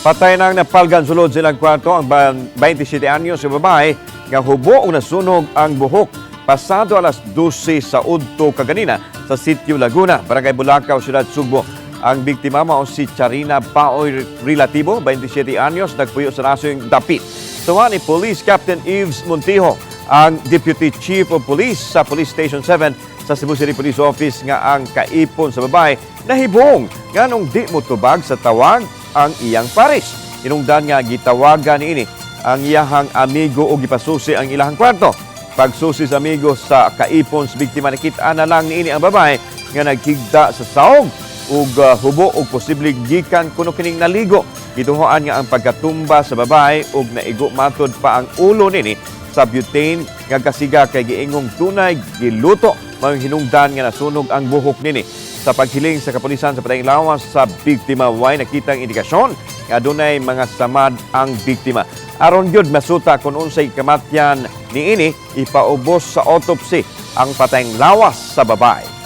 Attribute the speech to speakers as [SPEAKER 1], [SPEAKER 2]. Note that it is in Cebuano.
[SPEAKER 1] Patay nang napalgan sulod sa ilang kwarto ang 27 anyos sa babae nga hubo o nasunog ang buhok pasado alas 12 sa udto kaganina sa Sitio Laguna, Barangay Bulacau, Siyudad Sugbo. Ang biktima mao si Charina Paoy Relativo, 27 anyos, nagpuyo sa nasuyng Dapit. Tuwa ni Police Captain Yves Montijo, ang Deputy Chief of Police sa Police Station 7 sa Cebu City Police Office, nga ang kaipon sa babae nahibong nganong di mo tubag sa tawag ang iyang pares. Hinungdan nga gitawagan niini ang iyahang amigo o gipasusi ang ilahang kwarto. Pagsusi sa amigo sa kaipon sa biktima, nakita na lang niini ang babae nga naghigda sa saog ug hubo ug posible gikan kuno kining naligo. Gituhoan nga ang pagkatumba sa babae ug naigo matud pa ang ulo nini sa butane nga kasiga kay giingong tunay giluto, mao'y hinungdan nga nasunog ang buhok nini. Sa paghiling sa kapulisan sa patayng lawas sa biktima, way nakitang indikasyon nga adunay mga samad ang biktima. Aron gyud masuta kung unsay kamatyan niini, ipaubos sa autopsy ang patayng lawas sa babae.